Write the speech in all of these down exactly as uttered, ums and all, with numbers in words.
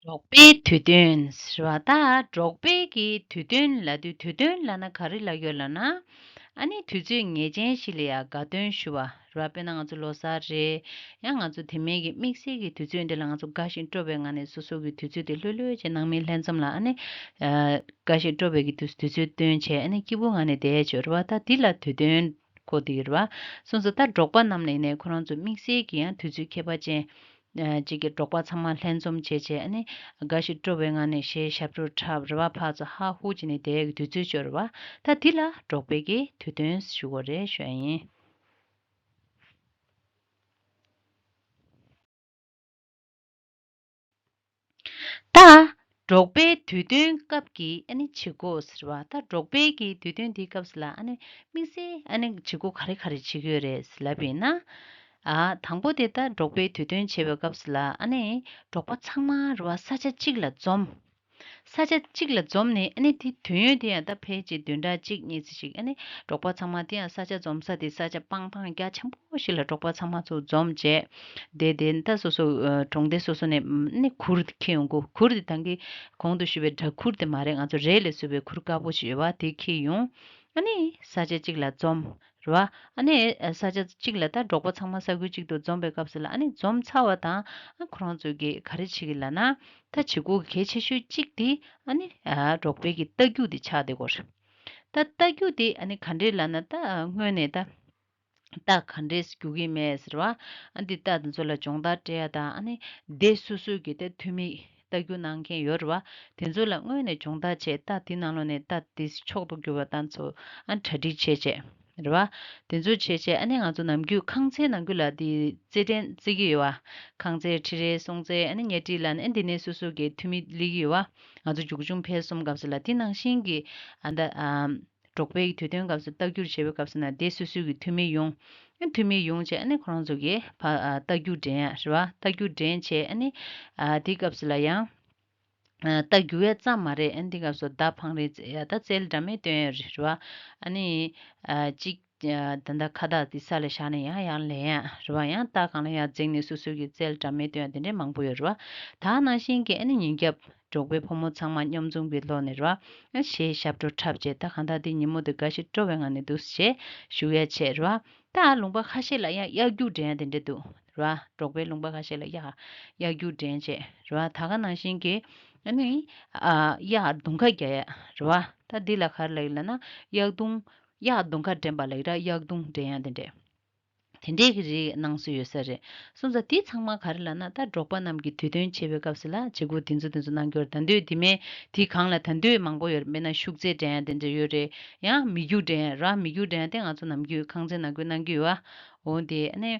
འབྲོག་པའི་དུས་སྟོན་ཟེར་བ། ད་འབྲོག་པའི་གི་དུས་སྟོན་ལབ་དུས་དུས་སྟོན་ལབ་ན་ག་རེ་ལབ་ཡོད་ལབ་ན། ཨ་ནི་དུས་ཚོད་ངེས་ཅན་ཞིག་ལ་ཡ་དགའ་སྟོན་ཞུ་བ་རེད་བ། དཔེར་ན་ང་ཚོ་ལོ་གསར་རེད། ཡང་ང་ཚོ་དེ་མིན་གྱི་དམིགས་བསལ་གྱི་དུས་ཚོད་འདི་ལ་ང་ཚོ་དགའ་ཞིང་སྤྲོ་བའི་ངང་ནས་སོ་སོ་གི་དུས་ཚོད་དེ་ལྷོད་ལྷོད་བྱས་ནང་མི་ལྷན་འཛོམས་ལ་ཨ་ནི། ཨ། དགའ་ཞིང་སྤྲོ་བའི་གི་དུས་དུས་ཚོད་སྟོན་བྱས་ཨ་ནི་སྐྱིད་པོའི་ངང་ནས་བསྡད་ཡས་ཅིག་ཡོད་རེད་བ། ད་འདི་ལ་དུས་སྟོན་གོ་འདི་ཡོད་རེད་བ། སོང་ཙང་ད་འབྲོག་པ་རྣམས་ལ་ཡིན་ནའི་ཁོ་རང་ཚོ་དམིགས་བསལ་གྱི་ཡང་དུས་ཚོད་ཁྱད་པར་ཅན། ཨ། ཅིག་གི་འབྲོག་པ་ཚང་མ་ལྷན་འཛོམས་བྱས་བྱས་ཨ་ནི་དགའ་ཞིང་སྤྲོ་བའི་ངང་ནས་གཞས་ཞབས་བྲོ་འཁྲབ་རེད་བ། ཕར་ཚུར་ཧ་ཧུ་བྱས་ནས་བསྡད་ཡས་ཀྱི་དུས་ཚོད་ཅིག་ཡོད་རེད་བ། ད་འདི་ལ་འབྲོག་པའི་གི་དུས་སྟོན་ཞུ་དགོས་རེད་ཞུ་ཡ་ཡིན། ད། འབྲོག་པའི་དུས་སྟོན་སྐབས་ཀྱི་ཨ་ནི་བྱེད་སྒོ་ཟེར་བ། ད་འབྲོག་པའི་གི་དུས་སྟོན་འདིའི་སྐབས་སུ་ལ་ཨ་ནི་དམིགས་བསལ་ཨ་ནི་བྱེད་སྒོ་ག་རེ་ག་རེ་བྱེད་ཀྱི་ཡོད་རེད་ལབ་ཡིན་ན། ཨ། དང་པོ་དེ་ད་འབྲོག་པའི་དུས་སྟོན་བྱེད་པའི་སྐབས་སུ་ལ་ཨ་ནི་འབྲོག་པ་ཚང་མ་རེད་བ། ས་ཆ་གཅིག་ལ་འཛོམས། ས་ཆ་གཅིག་ལ་འཛོམས་ནས་ཨ་ནི་དེ་དུས་ཡུན་དེ་ཡང་ད་ཕལ་ཆེར་བདུན་ཕྲག་གཅིག་གཉིས་ཙམ་ཞིག་ཨ་ནི་འབྲོག་པ་ཚང་མ་དེ་ཡང་ས་ཆ་འཛོམས་ས་དེ་ས་ཆ་སྤང་ཐང་རྒྱ་ཆེན་པོ་ཞིག་ལ་འབྲོག་པ་ཚང་མ་ཚུར་འཛོམས་བྱས། དེ་དེ་ད་སོ་སོ་ཨ་གྲོང་སྡེ་སོ་སོ་ནས་ཨ་ནི་གུར་འཁྱེར་ཡོང་གི། གུར་དེ་ད་གིན་གོང་དུ་ཞུས་པའི་སྦྲ་གུར་དེ་མ་རེད། ང་ཚོ་རས་ལས་བཟོས་པའི་གུར་དཀར་པོ་ཞིག་ཡོད་པ་དེ་འཁྱེར་ཡོང་། ཨ་ནི་ས་ཆ་གཅིག་ལ་འཛོམས། རེད་བ། ཨ་ནི་ས་ཆ་གཅིག་ལ་ད་འབྲོག་པ་ཚང་མ་ས་ཁུལ་གཅིག་ཏུ་འཛོམས་པའི་སྐབས་སུ་ལ་ཨ་ནི་འཛོམས་ཚར་བ་དང་ཨ་ཁོ་རང་ཚོ་གིས་ག་རེ་བྱེད་ཀྱི་ལབ་ན། ད་བྱེད་སྒོ་གལ་ཆེ་ཤོས་གཅིག་དེ་ཨ་ནི་ཨ་འབྲོག་པའི་གི་རྟ་རྒྱུག་དེ་ཆགས་བསྡད་ཀྱི་ཡོད་རེད། ད་རྟ་རྒྱུག་དེ་ཨ་ནི་ག་འདྲས་ལབ་ན། ད་སྔོན་ནས་ད་རྟ་ག་འདྲས་རྒྱུག་གི་མེད་ཟེར་བ། ཨ་འདི་རྟ་དེ་ཚོ་ལ་སྦྱོང་བརྡར་སྤྲད་ཡ་དང་ཨ་ནི་སྡེ་སོ་སོའི་གི་ད་འཐུས་མི་རྟ་རྒྱུག་གནང་མཁན་ཡོད་རེད་བ། དེ་ཚོ་ལ་སྔོན་ནས་སྦྱོང་བརྡར་བྱས། རྟ་དེ་ནང་ལོགས་ནས་རྟ་དེ་མཆོག་ཏུ་གྱུར་པ་དང་ཚོ་ཨ་གྲ་སྒྲིག་བྱས་བྱས། རེད་བ། དེ་ཚོ་བྱས་བྱས་ཨ་ནི་ང་ཚོ་ནམ་རྒྱུན་ཁང་ཚན་ནང་ཁུལ་ལ་དེ་རྩེད་འགྲན་རྩེ་གི་ཡོད་བ། ཁང་རྩེད་ཁྲི་རལ་སྲོང་རྩེད་ཨ་ནི་ཉལ་ཁྲི་ལ་ནི་ཨ་འདི་ནས་སོ་སོ་གི་འཐུས་མི་སླེབས་ཀྱི་ཡོད་བ། ང་ཚོ་རྒྱུག་ཆུང་འཕེལ་གསུམ་སྐབས་སུ་ལ་དེ་ནང་བཞིན་གྱི་ཨ་ད་ཨ་འབྲོག་པའི་དུས་སྟོན་སྐབས་སུ་རྟ་རྒྱུག་བྱེད་པའི་སྐབས་སུ་ན་སྡེ་སོ་སོའི་གི་འཐུས་མི་ཡོང་། ཨ་འཐུས་མི་ཡོང་བྱས་ཨ་ནི་ཁོ་རང་ཚོ་གི་ཕ་ཨ་རྟ་རྒྱུག་འགྲན་ཡ་རེད་བ། རྟ་རྒྱུག་འགྲན་བྱས་ཨ་ནི་ཨ་དེ་སྐབས་སུ་ལ་ཡང་། ཨ་རྟ་རྒྱུག་ཡ་ཙམ་མ་རེད། ཨ་འདི་སྐབས་སུ་མདའ་འཕང་རེས་ཡ་ད་རྩལ་འདྲ་མིན་སྟོན་ཡ་རེད་བ། ཨ་ནི་ཨ་གཅིག་ཨ་ད་ལྟ་ཁ་བཏགས་འདི་ས་ལ་བཞག་ནས་ཡང་ཡང་ལེན་ཡ་རེད་བ། ཡང་རྟ་སྒང་ལ་ཡང་འཛེགས་ནས་སོ་སོ་གི་རྩལ་འདྲ་མིན་སྟོན་ཡ་དེ་འདྲའི་མང་པོ་ཡོད་རེད་བ། ད་ནང་བཞིན་གྱི་ཨ་ནི་ཉིན་རྒྱབ་འབྲོག་པའི་ཕོ་མོ་ཚང་མ་མཉམ་འཛོམས་ཀྱི་ཐོག་ནས་རེད་བ། ཨ་གཞས་ཞབས་བྲོ་འཁྲབ་བྱས་ད་གང་ལྟར་འདི་ཉིན་མོ་འདི་དགའ་ཞིང་སྤྲོ་བའི་ངང་ནས་འདུག་སེ་བཞུགས་ཡ་བྱས་རེད་བ། ད་ལུང་པ་ཁ་ཤས་ལ་ཡང་གཡག་རྒྱུག་འགྲན་ཡ་དེ་འདྲ་འདུག་རེད་བ། འབྲོག་པའི་ལུང་པ་ཁ་ཤས་ལ་གཡག་གཡག་རྒྱུག་འགྲན་བྱས་རེད་བ། ད་ག་ནང་བཞིན་གྱི་ཨ་ནི་ཨ་གཡག་རྡུང་ཁ་རྒྱག་ཡ་རེད་བ། ད་འདི་ལ་ག་རེ་ལབ་ཡོད་ལབ་ན། གཡག་རྡུང་། གཡག་རྡུང་ཁ་འགྲན་པ་ལབ་ཀྱི་ར། གཡག་རྡུང་འགྲན་ཡ་དེ་འདྲས། དེ་འདྲས་ཀྱི་རིགས་གནང་སྲོལ་ཡོད་ས་རེད། སོང་ཙང་དེ་ཚང་མ་ག་རེ་ལབ་ན་ད་འབྲོག་པ་རྣམས་ཀྱི་དུས་སྟོན་བྱེད་པའི་སྐབས་སུ་ལ་བྱེད་སྒོ་དེ་ཚོ་དེ་ཚོ་གནང་གི་ཡོད་རེད། ད་དུང་དེ་མིན་དེ་སྒང་ལ་ད་དུང་མང་པོ་ཡོད་རེད། དཔེར་ན་ཤུགས་རྩེད་འགྲན་ཡ་དེ་འདྲ་ཡོད་རེད། ཡང་མི་རྒྱུག་འགྲན་ཡ་ར། མི་རྒྱུག་འགྲན་ཡ་དེ་ང་ཚོ་ནམ་རྒྱུན་ཁང་ཚན་ནང་ཁུལ་གནང་གི་ཡོད་ཨ། འོ་དེ་ཨ་ནི།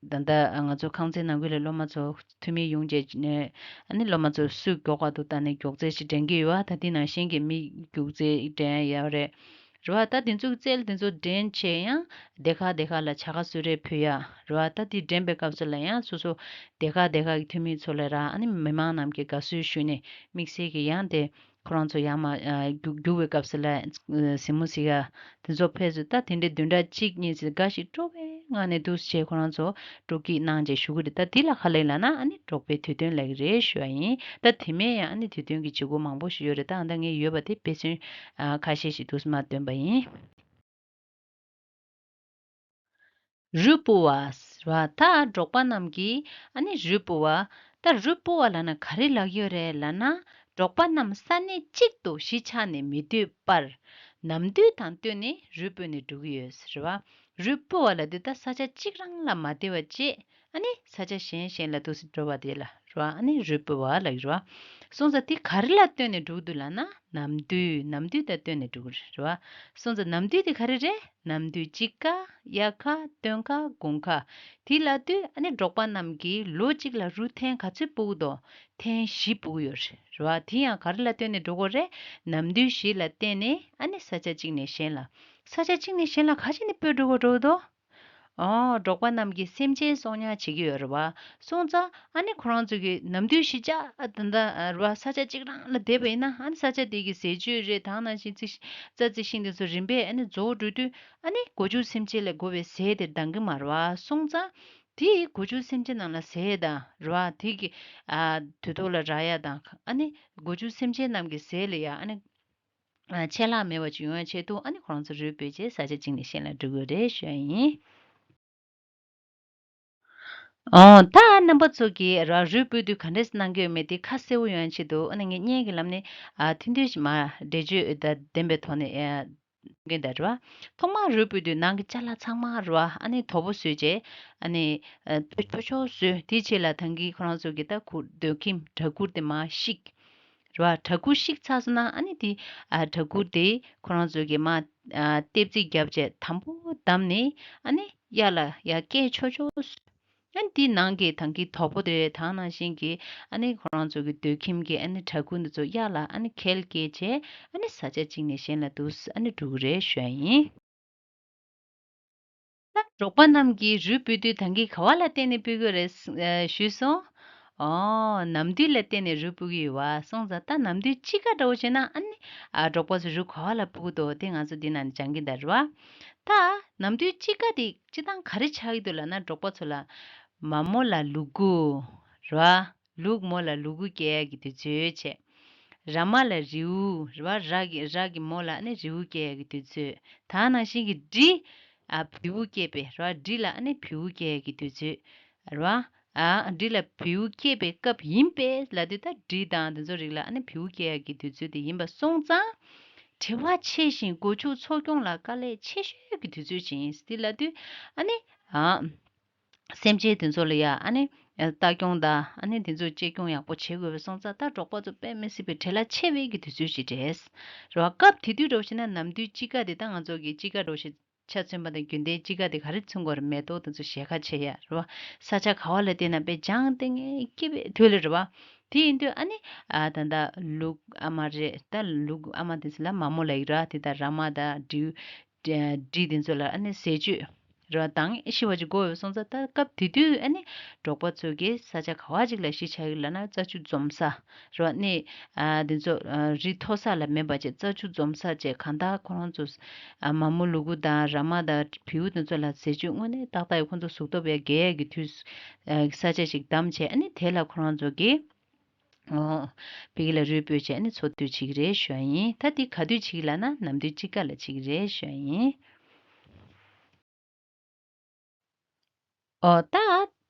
ད་ལྟ་ང་ཚོ་ཁང་ཚན་ནང་ཁུལ་ལ་སློབ་མ་ཚོ་འཐུས་མི་ཡོང་རྗེས་ནས་ཨ་ནི་སློབ་མ་ཚོ་སུས་མགྱོགས་པ་འདུག་ལྟ་ནས་མགྱོགས་རྩལ་ཞིག་འགྲན་གྱི་ཡོད་ཨ། ད་དེ་ནང་བཞིན་གྱི་མི་རྒྱུག་རྩལ་འགྲན་ཡ་རེད། རེད་བ། ད་དེ་ཚོ་རྩལ་དེ་ཚོ་འགྲན་བྱས་ཡང་སྡེ་ཁག་སྡེ་ཁག་ལ་བྱ་དགའ་གསོལ་རས་ཕུལ་ཡ་རེད་བ། ད་དེ་འགྲན་པའི་སྐབས་སུ་ལ་ཡང་སོ་སོ་སྡེ་ཁག་སྡེ་ཁག་གི་འཐུས་མི་ཚོ་ལ་ར་ཨ་ནི་མི་མང་རྣམས་ཀྱིས་དགའ་བསུ་ཞུས་ནས་དམིགས་བསལ་གྱི་ཡང་དེ། ཁོ་རང་ཚོ་ཡར་མར་ཨ་རྒྱུག་རྒྱུག་པའི་སྐབས་སུ་ལ་ཨ་གཟིགས་མོ་གཟིགས་ཡ་དེ་ཚོ་ཕེབས་སུ་ད་དེ་འདྲའི་བདུན་ཕྲག་གཅིག་གཉིས་ཙམ་དགའ་ཞིང་སྤྲོ་བའི་ངང་ནས་འདུག་སེ་བྱས་ཁོ་རང་ཚོ་སྤྲོ་སྐྱིད་གནང་བྱས་བཞུགས་ཀྱི་རེད། ད་དེ་ལ་ག་རེ་ལབ་ན་ཨ་ནི་འབྲོག་པའི་དུས་སྟོན་ལབ་ཀྱི་རེད་ཞུ་བ་ཡིན། ད་དེ་མིན་ཡང་ཨ་ནི་དུས་སྟོན་གྱི་བྱེད་སྒོ་མང་པོ་ཞིག་ཡོད་རེད། ད་ཨ་ད་ངས་ཡོད་པ་དེ་དཔེ་མཚོན་ཨ་ཁ་ཤས་ཤིག་འདུག་སེ་མར་འདོན་པ་ཡིན། རུས་སྤོ་བ་ཟེར་བ། ད་འབྲོག་པ་རྣམས་ཀྱིས་ཨ་ནི་རུས་སྤོ་བ། ད་རུས་སྤོ་བ་ལབ་ན་ག་རེ་ལབ་ཀྱི་ཡོད་རེད་ལབ་ན། འབྲོག་པ་རྣམས་ས་གནས་གཅིག་ཏུ་གཞིས་ཆགས་ནས་མི་སྡོད་པར་ནམ་དུས་དང་བསྟུན་ནས་རུས་སྤོས་ནས་འགྲོ་གི་ཡོད་ཟེར་བ། རུས་སྤོ་བ་ལབ་དུས་ད་ས་ཆ་གཅིག་རང་ལ་མ་བསྡད་པ་བྱས་ཨ་ནི་ས་ཆ་གཞན་གཞན་ལ་འདུག་སེ་འགྲོ་བ་དེ་ལ་རེད་བ། ཨ་ནི་རུས་སྤོ་བ་ལབ་ཀྱི་རེད་བ། སོང་ཙང་དེ་ག་རེ་ལ་བསྟུན་ནས་འགྲོ་གི་འདུག་ལབ་ན་ནམ་དུས་ནམ་དུས་དང་བསྟུན་ནས་འགྲོ་གི་རེད་བ། སོང་ཙང་ནམ་དུས་དེ་ག་རེ་རེད། ནམ་དུས་དཔྱིད་ཀ། དབྱར་ཁ། སྟོན་ཁ། དགུན་ཁ། དེ་ལབ་དུས་ཨ་ནི་འབྲོག་པ་རྣམས་ཀྱིས་ལོ་གཅིག་ལ་རུས་ཐེངས་ག་ཚོད་སྤོ་གི་འདུག་ཐེངས་བཞི་སྤོ་གི་ཡོད་རེད་བ། དེ་ཡང་ག་རེ་ལ་བརྟེན་ནས་འགྲོ་གི་རེད། ནམ་དུས་བཞི་ལ་བརྟེན་ནས་ཨ་ནི་ས་ཆ་གཅིག་ནས་གཞན་ལ། ས་ཆ་གཅིག་ནས་གཞན་ལ་ག་ཅི་ནས་སྤོས་འགྲོ་གི་འགྲོ་གི་འདུག་ཨོ། འབྲོག་པ་རྣམས་ཀྱིས་སེམས་ཅན་གསོག་ཉར་བྱེད་ཀྱི་ཡོད་རེད་བ། སོང་ཙང་ཨ་ནི་ཁོ་རང་ཚོ་གིས་ནམ་དུས་བཞི་ཆ་ཨ་ད་ལྟ་རེད་བ། ས་ཆ་གཅིག་རང་ལ་བསྡད་པ་ཡིན་ན་ཨ་ནི་ས་ཆ་དེ་གི་ཟས་བཅུད་རེད། ད་ག་ནང་བཞིན་རྩི་རྩྭ་རྩི་ཤིང་དེ་ཚོ་རིམ་པས་ཨ་ནི་རྫོགས་འགྲོ་དུས་ཨ་ནི་སྒོ་ཕྱུགས་སེམས་ཅན་ལ་དགོས་པའི་ཟས་དེ་འདང་གི་མ་རེད་བ། སོང་ཙང་ དེ་སྒོ་ཕྱུགས་སེམས་ཅན་རྣམས་ལ་ཟས་དང་རེད་བ། དེ་གི་ཨ་དུས་ཐོག་ལ་རག་ཡ་དང་། ཨ་ནི་སྒོ་ཕྱུགས་སེམས་ཅན་རྣམས་ཀྱི་ཟས་ལ་ཡ་ཨ་ནི་ཨ་ཆད་ལྷག་མེད་པ་ཅིག་ཡོང་ཡ་ཆེད་དུ། ཨ་ནི་ཁོ་རང་ཚོ་རུས་སྤོས་བྱས་ས་ཆ་གཅིག་ནས་གཞན་ལ་འགྲོ་གི་ཡོད་རེད་ཞུ་ཡ་ཡིན། ཨོ། ད་རྣམ་པ་ཚོ་གིས་ར་རུས་སྤོས་དུས་ག་འདྲས་གནང་གི་ཡོད་མེད་དེ་ཁ་གསལ་པོ་ཡོང་ཡ་ཆེད་དུ། ཨ་ནི་ངས་བརྙན་གྱི་ལམ་ནས་ཨ་ཐུང་ཐུང་ཞིག་མར་འགྲེལ་བརྗོད་ད་ལྡན་པའི་ཐོག་ནས་ཨ་གསུང་གི་ཡིན་ད་རེད་བ། ཐོག་མར་རུས་སྤོས་དུས་ནང་གི་ཅ་ལག་ཚང་མ་རེད་བ། ཨ་ནི་དོག་པོ་བཟོས་བྱས། ཨ་ནི་ཨ་ཕྱོགས་ཕྱོགས་བཟོས། དེའི་རྗེས་ལ་ད་གིན་ཁོ་རང་ཚོ་གིས་ད་གུར་སྡོད་ཁྱིམ་སྦྲ་གུར་དེ་མར་བཤིག་རེད་བ། སྦྲ་གུར་བཤིག་ཚར་སོང་ན་ཨ་ནི་དེ་ཨ་སྦྲ་གུར་དེ་ཁོ་རང་ཚོ་གིས་མར་ཨ་ལྟེབ་རྩེག་བརྒྱབ་བྱས་དམ་པོ་བསྡམས་ནས། ཨ་ནི་གཡས་ལ་ཡར་བཀལ་ཆོག་ཆོག་ཨ་ནི་དེའི་ནང་གི་ད་གིན་དོག་པོ་དེ་ད་ག་ནང་བཞིན་གྱི་ཨ་ནི་ཁོ་རང་ཚོ་གི་སྡོད་ཁྱིམ་གྱི་ཨ་ནི་སྦྲ་གུར་འདི་ཚོ་གཡས་ལ་ཨ་ནི་ཁལ་བཀལ་བྱས། ཨ་ནི་ས་ཆ་གཅིག་ནས་གཞན་ལ་འདུག་སེ་ཨ་ནི་འགྲོ་གི་རེད་ཞུ་ཡ་ཡིན། ད་འབྲོག་པ་རྣམས་ཀྱིས་རུས་སྤོས་དུས་ད་གིན་ག་བ་ལ་བརྟེན་ནས་སྤོས་ཀྱི་ཡོད་རེད་ཨ་ཞུས་སོང་། ཨོ། ནམ་དུས་ལ་བརྟེན་ནས་རུས་སྤོས་ཀྱི་ཡོད་པ་སོང་ཙང་། ད་ནམ་དུས་དཔྱིད་ཀ་འདྲ་བོ་བྱས་ན་ཨ་ནི་ཨ་འབྲོག་པ་ཚོས་རུས་ག་བ་ལ་སྤོས་ཀྱི་འདུག་དེ་ང་ཚོ་འདི་ནང་ནས་སྦྱང་གི་ཡིན་ད་རེད་བ། ད་ནམ་དུས་དཔྱིད་ཀ་དེ་སྤྱིར་བཏང་ག་རེ་ཆགས་ཀྱི་འདུག་ལབ་ན། འབྲོག་པ་ཚོ་ལ་མ་རྨོ་ལ་ལུ་གུ་རེད་བ། ལུག་རྨོ་ལ་ལུ་གུ་སྐྱེ་ཡ་གི་དུས་ཚོད་བྱས། ར་མ་ལ་རེའུ་རེད་བ། ར་གི་ར་གི་རྨོ་ལ་ཨ་ནི་རེའུ་སྐྱེ་ཡ་གི་དུས་ཚོད། ད་ནང་བཞིན་གྱི་འབྲི། ཨ་བེའུ་སྐྱེས་པས་རེད་བ། འབྲི་ལ་ཨ་ནི་བེའུ་སྐྱེ་ཡ་གི་དུས་ཚོད་རེད་བ། ཨ་འབྲི་ལ་བེའུ་སྐྱེས་པའི་སྐབས་ཡིན་པས་ལབ་དུས། ད་འབྲི་དང་དེ་ཚོ་རིགས་ལ་ཨ་ནི་བེའུ་སྐྱེ་ཡ་གི་དུས་ཚོད་དེ་ཡིན་པ་སོང་ཙང་། བྲེལ་བ་ཆེ་ཞིང་སྒོ་ཕྱུགས་འཚོ་སྐྱོང་ལ་དཀའ་ལས་ཆེ་ཤོས་ཀྱི་དུས་ཚོད་ཅིག་ཡིན་ཟེར་ལབ་དུས། ཨ་ནི་ཨ། སེམས་ཅན་དེ་ཚོ་ལ་ཡ་ཨ་ནི་ལྟ་སྐྱོང་དང་། ཨ་ནི་དེ་ཚོ་གཅེས་སྐྱོང་ཡག་པོ་བྱེད་དགོས་པ་སོང་ཙང་། ད་འབྲོག་པ་ཚོ་དཔེ་མི་སྲིད་པའི་བྲེལ་བ་ཆེ་བའི་གི་དུས་ཚོད་ཅིག་རེད། རེད་བ། སྐབས་དེ་དུས་འདྲ་བོ་བྱས་ན་ནམ་དུས་དཔྱིད་ཀ་དེ། ད་ང་ཚོ་གི་དཔྱིད་ཀ་འདྲ་བོ་ཞིག་ཆ་མཚོན་པ་དང་། རྒྱུན་ལྡན་དཔྱིད་ཀ་དེ་ག་རེ་མཚོན་གྱི་ཡོད་རེད། མེ་ཏོག་དེ་ཚོ་ཞལ་ཁ་ཕྱེ་ཡ་རེད་བ། ས་ཆ་ག་བ་ལ་བལྟས་ན་དཔེ་ལྗང་ལྟེ་ངེ་སྐྱིད་པའི་དུས་ལ་རེད་བ། དེ་ཡིན་དུས་ཨ་ནི་ཨ་ད་ལྟ་ལུག་ཨ་མ་རེད། ད་ལུག་ཨ་མ་དེ་ཚོ་ལ་མ་རྨོ་ལབ་ཀྱི་རེད་བ། དེ་ད་ར་མ་དང་འབྲི། འབྲི་དེ་ཚོ་ལ་ཨ་ནི་ཟས་བཅུད་རེད་བ། དང་ཤི་བ་ཅིག་དགོས་པ་སོང་ཙང་། ད་སྐབས་དེ་དུས་ཨ་ནི་འབྲོག་པ་ཚོ་གིས་ས་ཆ་ག་བ་ཅིག་ལ་གཞིས་ཆགས་ཀྱི་ལབ་ན། རྩྭ་ཆུ་འཛོམས་ས་རེད་བ། གནས་ཨ་དེ་ཚོ་ཨ་རི་མཐོ་ས་ལ་མེད་པ་བྱས། རྩྭ་ཆུ་འཛོམས་ས་བྱས། གང་ལྟར་ཁོ་རང་ཚོ་ཨ་མ་རྨོ་ལུ་གུ་དང་ར་མ་དང་བེའུ་དེ་ཚོ་ལ་ཟས་བཅུད་དངོས་གནས་ཏག་ཏག་ཡོད། ཁོ་ཚོ་གཟུགས་སྟོབས་ཡར་རྒྱས་ཡ་གི་དུས་ཨ་ས་ཆ་ཞིག་བདམས་བྱས། ཨ་ནི་དེ་ལ་ཁོ་རང་ཚོ་གིས། ཨོ། ཕ་གི་ལ་རུས་སྤོས་བྱས་ནས་འཚོ་སྡོད་བྱེད་ཀྱི་རེད་ཞུ་བ་ཡིན། ད་འདི་ག་དུས་བྱེད་ཀྱི་ལབ་ན། ནམ་དུས་དཔྱིད་ཀ་ལ་བྱེད་ཀྱི་རེད་ཞུ་བ་ཡིན། ཨོ། ད་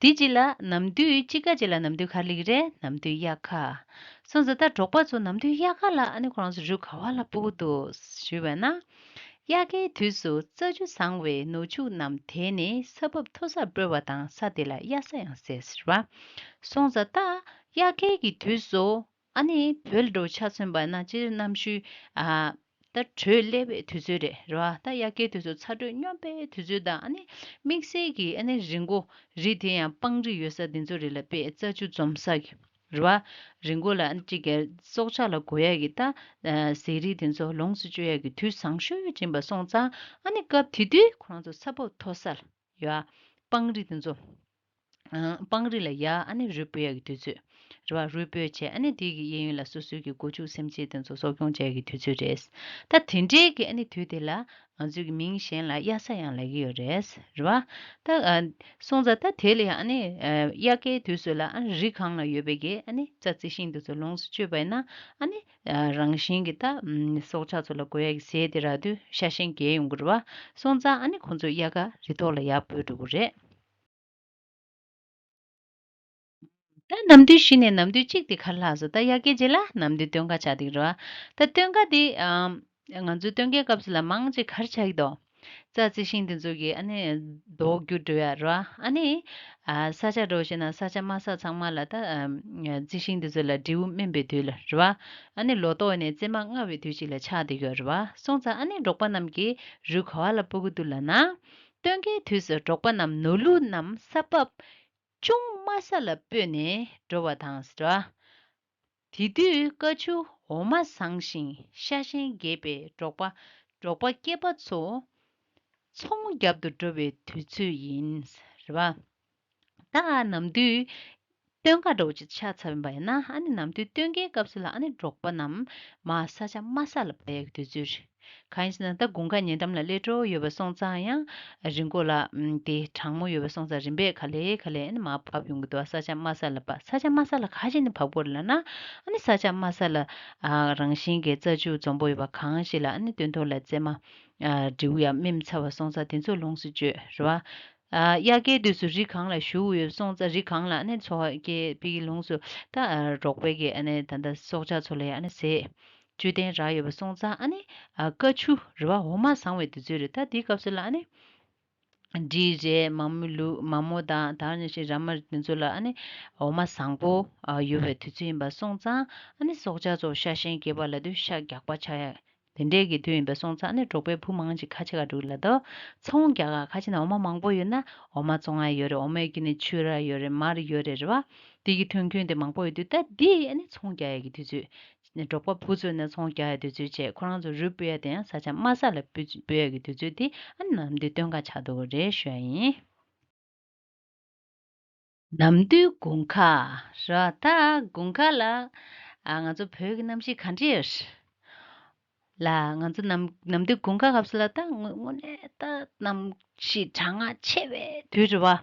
འདི་གཅིག་ལ་ནམ་དུས་དཔྱིད་ཀ་གཅིག་ལ་ནམ་དུས་ག་རེ་ལབ་ཀྱི་རེད། ནམ་དུས་དབྱར་ཁ། སོང་ཙང་ད་འབྲོག་པ་ཚོ་ནམ་དུས་དབྱར་ཁ་ལ་ཨ་ནི་ཁོ་རང་ཚོ་རུས་ག་བ་ལ་སྤོ་གི་འདུག་ཞུས་པ་ན། དབྱར་ཁའི་དུས་སུ་རྩྭ་ཆུ་བཟང་བའི་ནུ་ཕྱུགས་རྣམས་དེད་ནས་ས་བབ་མཐོ་སར་སྤོས་པ་དང་། ས་དེ་ལ་དབྱར་ས་ཡང་ཟེར་ཟེར་བ། སོང་ཙང་ད་དབྱར་ཁའི་གི་དུས་སུ་ཨ་ནི་བོད་འགྲོ་ཆ་མཚོན་པ་ན། སྤྱིར་གནམ་གཤིས་ཨ་ད་དྲོད་སླེབས་པའི་དུས་ཚོད་རེད་རེད་བ། ད་དབྱར་ཁའི་དུས་སུ་ཚ་དྲོད་སྙོམས་པའི་དུས་ཚོད་དང་། ཨ་ནི་དམིགས་བསལ་གྱི་ཨ་ནི་རི་མགོ་རི་དེ་ཡང་སྤང་རི་ཡོད་ས་དེ་ཚོ་རེད་ལ། དཔེ་རྩྭ་ཆུ་འཛོམས་ས་གི་རེད་བ། རི་མགོ་ལ་ཨ་ནི་གཅིག་གི་སྲོག་ཆགས་ལ་དགོས་ཡ་གི་ད་ཟས་རིགས་དེ་ཚོ་ལོངས་སུ་སྤྱོད་ཡ་གི་དུས་བཟང་ཤོས་ཡིན་པ་སོང་ཙང་། ཨ་ནི་སྐབས་དེ་དུས་ཁོ་རང་ཚོ་ས་བབ་མཐོ་ས་ལ་ཡ་སྤང་རི་དེ་ཚོ་ཨ་སྤང་རི་ལ་ཡ་ཨ་ནི་རུས་སྤོས་ཡ་གི་དུས་ཚོད་རེད་བ། རུས་སྤོས་བྱས། ཨ་ནི་དེ་གི་གཡས་གཡོན་ལ་སོ་སོའི་གི་སྒོ་ཕྱུགས་སེམས་ཅན་དེ་ཚོ་གསོ་སྐྱོང་བྱ་ཡ་གི་དུས་ཚོད་རེད། ད་དེ་འདྲའི་གི་ཨ་ནི་དུས་དེ་ལ་ང་ཚོའི་གི་མིང་གཞན་ལ་དབྱར་ས་ཡང་ལབ་ཀྱི་ཡོད་རེད། རེད་བ། ད་ཨ་སོང་ཙང་ད་དེ་ལ་ཡང་ཨ་ནི་ཨ་དབྱར་ཁའི་དུས་སུ་ལ་ཨ་ནི་རི་གངས་ལ་ཡོད་པའི་གི་ཨ་ནི་རྩྭ་རྩི་ཤིང་དེ་ཚོ་ལོངས་སུ་སྤྱོད་པ་ཡིན་ན། ཨ་ནི་ཨ་རང་བཞིན་གྱི་ད་ཨམ་སྲོག་ཆགས་ཚོ་ལ་དགོས་ཡ་གི་ཟས་དེ་རག་དུས་ཤ་ཞེན་རྒྱས་ཡོང་གི་རེད་བ། སོང་ཙང་ཨ་ནི་ཁོང་ཚོ་དབྱར་ཁ་རི་ཐོག་ལ་ཡར་སྤོས་འགྲོ་གི་རེད། ད་ནམ་དུས་བཞི་ནས་ནམ་དུས་གཅིག་དེ་ག་རེ་ལབ་སོང་། ད་དབྱར་ཁའི་རྗེས་ལ་ནམ་དུས་སྟོན་ཁ་ཆགས་བསྡད་ཀྱི་རེད་བ། ད་སྟོན་ཁ་དེ་ཨམ་ང་ཚོའི་སྟོན་ཁའི་སྐབས་སུ་ལ་མང་ཆེ་ག་རེ་ཆགས་ཀྱི་འདུག་རྩྭ་རྩི་ཤིང་དེ་ཚོ་གི་ཨ་ནི་མདོག་འགྱུར་འགྲོ་ཡ་རེད་བ། ཨ་ནི་ཨ་ས་ཆ་འདྲ་བོ་བྱས་ན་ས་ཆ་དམའ་ས་ཚང་མ་ལ་ད་ཨམ་རྩི་ཤིང་དེ་ཚོ་ལ་འབྲས་བུ་སྨིན་པའི་དུས་ལ་རེད་བ། ཨ་ནི་ལོ་ཏོག་ནས་བཙས་མར་བརྔ་བའི་དུས་གཅིག་ལ་ཆགས་བསྡད་ཀྱི་ཡོད་རེད་བ། སོང་ཙང་ཨ་ནི་འབྲོག་པ་རྣམས་ཀྱིས་རུས་ག་བ་ལ་སྤོ་གི་འདུག་ལབ་ན། སྟོན་ཁའི་དུས་སུ་འབྲོག་པ་རྣམས་ནོར་ལུག་རྣམས་ས་བབ་ཅུང་དམའ་ས་ལ་སྤོས་ནས་འགྲོ་བ་དང་ཟེར་བ། དེ་དུས་སྐར་ཆུ་འོ་མ་བཟང་ཞིང་ཤ་ཞེན་རྒྱས་པས་འབྲོག་པ་འབྲོག་པ་སྐྱེས་པ་ཚོ་ཚོང་རྒྱབ་ཏུ་འགྲོ་བའི་དུས་ཚོད་ཡིན་ཟེར་བ། ད་ནམ་དུས་སྟོན་ཁ་འདྲ་བོ་ཅིག་ཆགས་ཚར་བ་ཡིན་ན། ཨ་ནི་ནམ་དུས་སྟོན་ཁའི་སྐབས་སུ་ལ་ཨ་ནི་འབྲོག་པ་རྣམས་མར་ས་ཆ་དམའ་ས་ལ་བབས་ཡག་གི་དུས་ཚོད་རེད། གང་ཡིན་ཟེར་ན་ད་དགུན་ཁ་ཉེ་འགྲམ་ལ་སླེབས་འགྲོ་ཡོད་པ་སོང་ཙང་ཡང་རི་མགོ་ལ་ཨམ་དེ་གྲང་མོ་ཡོད་པ་སོང་ཙང་རིམ་པས་ག་ལེ་ག་ལེ་ཨ་ནི་མར་བབས་ཡོང་གི་འདུག་ས་ཆ་དམའ་ས་ལ་བབས། ས་ཆ་དམའ་ས་ལ་ག་ཞིག་ནས་བབས་དགོས་རེད་ལབ་ན། ཨ་ནི་ས་ཆ་དམའ་ས་ལ་ཨ་རང་བཞིན་གྱི་རྩྭ་ཆུ་འཛོམས་པོ་ཡོད་པ་གང་ཞིག་ལ་ཨ་ནི་སྟོད་ཐོག་ལ་རྩེ་མ་ཨ་འབྲས་བུ་ཡང་སྨིན་ཚར་བ་སོང་ཙང་དེ་ཚོ་ལོངས་སུ་སྤྱོད་རེད་བ། ཨ་དབྱར་ཁའི་དུས་སུ་རི་སྒང་ལ་བཞུགས་ཡོད་སོང་ཙང་རི་སྒང་ལ་ཨ་ནི་འཚོ་བ་སྐྱེལ་བའི་ལོངས་སུ་ད་ཨ་རོགས་པའི་གི་ཨ་ནི་ད་ལྟ་སྲོག་ཆགས་ཚོ་ལ་ཡང་ཨ་ནི་ཟས་བཅུད་ལྡན་རག་ཡོད་པ་སོང་ཙང་ཨ་ནི་ཨ་ཀ་ཆུ་རེད་བ། འོ་མ་བཟང་བའི་དུས་ཚོད་རེད། ད་དེའི་སྐབས་སུ་ལ་ཨ་ནི་འབྲི་རེད། མ་མོ་ལུག་མ་མོ་དང་ད་ནི་ཞིག་ར་མ་དེ་ཚོ་ལ་ཨ་ནི་འོ་མ་བཟང་པོ་ཨ་ཡོད་པའི་དུས་ཚོད་ཡིན་པ་སོང་ཙང་ཨ་ནི་སྲོག་ཆགས་ཚོ་ཤ་ཞེན་སྐྱེས་པ་ལ་དུས་ཤ་རྒྱགས་པ་ཆགས་ཡ། དེ་འདྲས་ཀྱི་དུས་ཡིན་པ་སོང་ཙང་ཨ་ནི་འབྲོག་པའི་བུ་མང་ཅིག་ཁ་ཆེ་ག་འགྲོ་གི་ལ་དོ། ཚོང་རྒྱག་ག་ཁ་ཆེ་ན་འོ་མ་མང་པོ་ཡོད་ན་འོ་མ་བཙོང་ཡ་ཡོད་རེད། འོ་མའི་དཀྱིལ་ནས་ཆུ་ར་ཡོད་རེད། མར་ཡོད་རེད་རེད་བ། དེ་གི་ཐོན་ཁུངས་དེ་མང་པོ་ཡོད་དུས་ད་འདི་ཨ་ནི་ཚོང་རྒྱག་ཡ་གི་དུས་ཚོད། ནས་འབྲོག་པ་བུ་ཚོས་ནས་ཚོང་རྒྱག་ཡ་དུས་ཚོད་བྱས་ཁོ་རང་ཚོ་རུས་སྤོས་ཡ་དེ་ཡང་ས་ཆ་དམའ་ས་ལ་སྤོས་སྤོས་ཡ་གི་དུས་ཚོད་དེ་ཨ་ནི་ནམ་དུས་སྟོན་ཁ་ཆགས་འདུག་རེད་ཞུ་ཡ་ཡིན། ནམ་དུས་དགུན་ཁ་ར། ད་དགུན་ཁ་ལ་ཨ་ང་ཚོ་བོད་ཀྱི་གནམ་གཤིས་ག་འདྲ་ཡོད་ལ། ང་ཚོ་ནམ་ནམ་དུས་དགུན་ཁ་སྐབས་སུ་ལ་ད་དངོས་དངོས་གནས་ད་གནམ་གཤིས་གྲང་ངར་ཆེ་བའི་དུས་རེད་བ།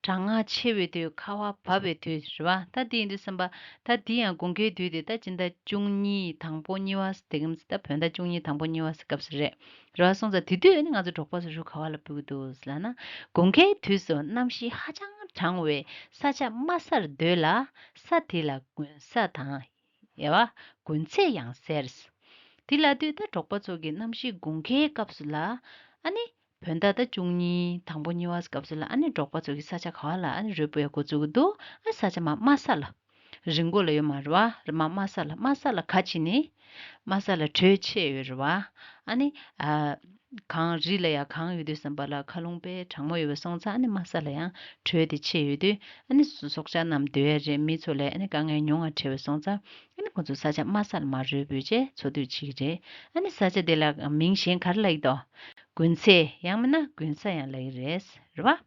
གྲང་ངར་ཆེ་བའི་དུས། ཁ་བ་བབས་པའི་དུས་རེད་བ། ད་དེ་ཡིན་དུས་ཙམ་པ་ད་དེ་ཡང་དགུན་ཁའི་དུས་དེ་ད་སྤྱི་ཟླ་བཅུ་གཉིས་དང་པོ་གཉིས་པ་དེ་གམ་ད་བོད་ཟླ་བཅུ་གཉིས་དང་པོ་གཉིས་པ་སྐབས་སུ་རེད། རེད་བ། སོང་ཙང་དེ་དུས་ནི་ང་ཚོ་འབྲོག་པ་ཚོ་རུ་ག་བ་ལ་སྤོ་གི་འདུག་ལབ་ན། དགུན་ཁའི་དུས་སུ་གནམ་གཤིས་ཧ་ཅང་གྲང་བས་ས་ཆ་དམའ་སར་སྡོད་ལ། ས་དེ་ལ་དགུན་ས་དང་། ཡ་བ། དགུན་ཚེས་ཡང་ཟེར། དེ་ལ་དུས་ད་འབྲོག་པ་ཚོ་གི་གནམ་གཤིས་དགུན་ཁའི་སྐབས་སུ་ལ་ཨ་ནི་བོད་ཟླ་ད་བཅུ་གཉིས་དང་པོ་གཉིས་པ་སྐབས་སུ་ལ་ཨ་ནི་འབྲོག་པ་ཚོ་གི་ས་ཆ་ག་བ་ལ་ཨ་ནི་རུ་སྤོ་ཡ་འགོ་བཙུགས་གི་འདུག་ཨ་ས་ཆ་མ་དམའ་ས་ལ། རི་མགོ་ལ་ཡོད་མ་རེད་བ། རི་མ་དམའ་ས་ལ་དམའ་ས་ལ་ག་ཕྱིན་ནི། དམའ་ས་ལ་དྲོད་ཆེ་ཡོད་རེད་བ། ཨ་ནི་ཨ་གངས་རི་ལ་ཡང་གངས་ཡོད་དུས་ཙམ་པ་ལ་མཁའ་རླུང་དཔེ་གྲང་མོ་ཡོད་པ་སོང་ཙང་ཨ་ནི་དམའ་ས་ལ་ཡང་དྲོད་དེ་ཆེ་ཡོད་དུས་ཨ་ནི་སྲོག་ཆགས་རྣམས་སྡོད་ཡ་རེད། མི་ཚོ་ལ་ཨ་ནི་དཀའ་ངལ་ཉུང་བ་འཕྲད་པ་སོང་ཙང་ཨ་ནི་ཁོ་ཚོ་ས་ཆ་དམའ་ས་ལ་མ་རུ་སྤོས་བྱས་འཚོ་སྡོད་བྱེད་ཀྱི་རེད། ཨ་ནི་ས་ཆ་དེ་ལ་མིང་གཞན་ག་རེ་ལབ་ཀྱི་འདུག་དགུན་ཚེས་ཡང་མིན་ན་དགུན་ས་ཡང་ལབ་ཀྱི་རེད། རེད་བ།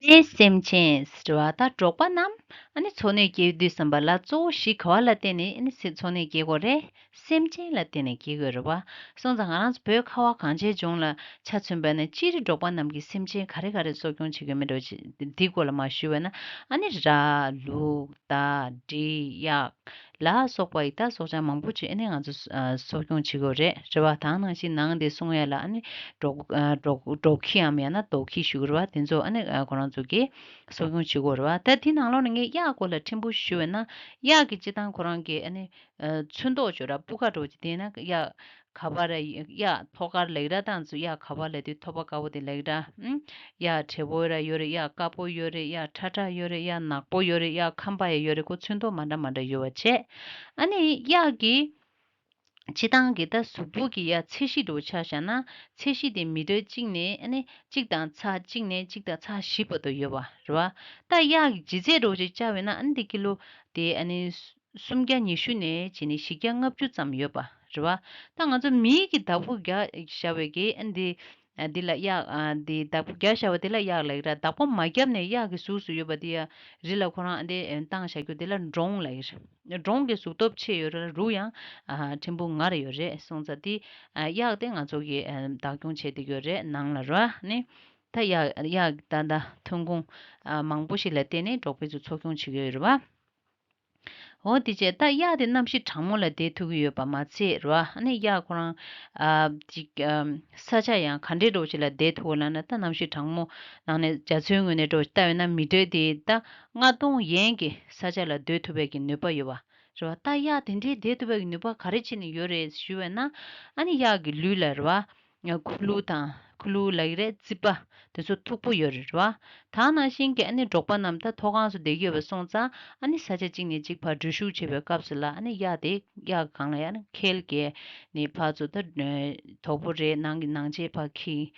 དེ་སེམས་ཅན་ཟེར་བ་ད་འབྲོག་པ་རྣམས་ཨ་ནི་འཚོ་གནས་སྐྱེལ་དུས་ཙམ་པ་ལ་གཙོ་བོ་གཞི་ག་བ་ལ་བརྟེན་ནས་ཨ་ནི་སེ་འཚོ་གནས་སྐྱེལ་དགོས་རེད། སེམས་ཅན་ལ་བརྟེན་ནས་སྐྱེལ་དགོས་རེད་བ། སོང་ཙང་ང་རང་ཚོ་བོད་ཁ་བ་གངས་ཅན་ལྗོངས་ལ་ཆ་མཚོན་པ་ན་སྤྱིར་འབྲོག་པ་རྣམས་ཀྱིས་སེམས་ཅན་ག་རེ་ག་རེ་གསོ་སྐྱོང་བྱེད་དགོས་མིན་འགྲོ་ཅི་འདི་སྐོར་ལ་མ་ཞུས་པ་ན་ཨ་ནི་ར་ལུག་མདའ་འབྲི་གཡག་ལ་སོགས་པ་ཡི་ད་སྲོག་ཆགས་མང་པོ་ཅིག་ཨ་ནི་ང་ཚོ་ཨ་གསོ་སྐྱོང་བྱེད་དགོས་རེད། རེད་བ། དེ་ནང་བཞིན་ནང་དེ་སྲུང་ཡ་ལ་ཨ་ནི་འབྲོག་ཨ་འབྲོག་འབྲོག་ཁྱི་འམ་ཡང་ན་རྡོ་ཁྱི་ཞུ་གི་རེད་བ། དེ་ཚོ་ཨ་ནི་ཨ་ཁོ་རང་ཚོ་གིས་གསོ་སྐྱོང་བྱེད་དགོས་རེད་བ། ད་དེ་ནང་ལོགས་ནས་ངས་གཡག་སྐོར་ལ་ཕྲན་བུ་ཞུ་བས་ན། གཡག་གི་སྤྱི་བཏང་ཁོ་རང་གི་ཨ་ནི་ཨ་ཚོན་མདོག་ཅིག་ར་སྤུ་ཁ་འདྲ་བོ་ཅིག་དེ་ན་གཡག་ག་པ་ར་གཡག་ཐོག་དཀར་ལབ་ཀྱི་ར། ད་ང་ཚོ་གཡག་ག་པ་ལབ་དུས་ཐོག་པ་དཀར་པོ་དེ་ལབ་ཀྱི་ར། ཨུམ། གཡག་བྲེ་པོ་ར་ཡོད་རེད། གཡག་དཀར་པོ་ཡོད་རེད། གཡག་ཁྲ་ཁྲ་ཡོད་རེད། གཡག་ནག་པོ་ཡོད་རེད། གཡག་ཁམ་པ་ཡང་ཡོད་རེད། ཁོ་ཚོན་མདོག་མ་འདྲ་མ་འདྲ་ཡོད་པ་བྱས། ཨ་ནི་གཡག་གི་སྤྱི་བཏང་གི་ད་གཟུགས་པོ་གི་ཡ་ཚད་གཞི་འདྲ་བོ་ཆ་བཞག་ན་ཚད་གཞི་དེ་མི་ཊར་གཅིག་ནས་ཨ་ནི་གཅིག་དང་ཚེག་གཅིག་ནས་གཅིག་དང་ཚེག་བཞི་བར་དུ་ཡོད་པ་རེད་བ། ད་གཡག་གི་ལྗིད་ཚད་འདྲ་བོ་ཅིག་བཅའ་བས་ན་ཨ་ནི་དེ་ཀི་ལོ་དེ་ཨ་ནི་སུམ་བརྒྱ་ཉི་ཤུ་ནས་བྱས་ནས་བཞི་བརྒྱ་ལྔ་བཅུ་ཙམ་ཡོད་པ་རེད་བ། ད་ང་ཚོ་མིའི་གི་བདག་པོ་རྒྱག་བཞག་པའི་གི་ཨ་འདི་ཨ་འདི་ལ་གཡག་ཨ་འདི་བདག་པོ་རྒྱག་བཞག་པ་དེ་ལ་གཡག་ལབ་ཀྱི་ར། བདག་པོ་མ་བརྒྱབ་ནས་གཡག་གི་གཟུགས་སུ་ཡོད་པ་དེ་ཡ་རི་ལ་ཁོ་རང་ཨ་འདི་ཨ་བཏང་བཞག་རྒྱུ་དེ་ལ་འབྲོང་ལབ་ཀྱི་རེད། འབྲོང་གི་གཟུགས་སྟོབས་ཆེ་ཡོད་ར། རུ་ཡང་ཨ་ཕྲན་བུ་ངར་ཡོད་རེད། སོང་ཙང་དེ་ཨ་གཡག་དེ་ང་ཚོ་གི་ཨ་བདག་སྐྱོང་བྱེད་བསྡད་ཀྱི་ཡོད་རེད་ནང་ལ་ར། ཨ་ནི་ད་གཡག་གཡག་ད་ད་ཐོན་ཁུངས་ཨ་མང་པོ་ཞིག་ལ་བརྟེན་ནས་འབྲོག་པ་ཚོ་འཚོ་སྐྱོང་བྱེད་ཀྱི་ཡོད་རེད་བ། འོ་དེ་བྱས་ད་གཡག་དེ་གནམ་གཤིས་གྲང་མོ་ལ་བསྡད་ཐུབ་ཀྱི་ཡོད་པ་མ་ཚད་རེད་བ། ཨ་ནི་གཡག་ཁོ་རང་ཨ་ཅིག་ཨ་ས་ཆ་ཡང་ག་འདྲའི་འདྲ་བོ་ཅིག་ལ་བསྡད་ཐུབ་ཀྱི་ལབ་ན། ད་གནམ་གཤིས་གྲང་མོ་ནང་ནས་རྒྱ་མཚོའི་ངོས་ནས་འདྲ་བོ་ཅིག་ལྟ་བས་ན་མི་ཊར་དེ་ད་ལྔ་སྟོང་ཡན་གྱི་ས་ཆ་ལ་སྡོད་ཐུབ་པའི་གི་ནུས་པ་ཡོད་པ་རེད་བ། ད་གཡག་དེ་འདྲའི་བསྡད་ཐུབ་པའི་གི་ནུས་པ་ག་རེ་བྱས་ནས་ཡོད་རེད་ཞུ་བས་ན། ཨ་ནི་གཡག་གི་ལུས་ལ་རེད་བ། ཁུ་ལུ་དང་ཁུ་ལུ་ལབ་ཀྱི་རེད། རྩིད་པ་དེ་ཚོ་མཐུག་པོ་ཡོད་རེད་བ། ད་ནང་བཞིན་གྱི་ཨ་ནི་འབྲོག་པ་རྣམས་ད་མཐོ་སྒང་སུ་བསྡད་ཀྱི་ཡོད་པ་སོང་ཙང་ཨ་ནི་ས་ཆ་གཅིག་ནས་གཅིག་བར་འགྲུལ་བཞུད་བྱེད་པའི་སྐབས་སུ་ལ་ཨ་ནི་གཡག་དེ་གཡག་སྒང་ལ་ཡ་ནི་འཁལ་བརྒལ་ནས་ཕར་ཚུར་ད་དོག་པོ་རེད། ནང་གི་ནང་ཆས་ཕར་འཁྱེར་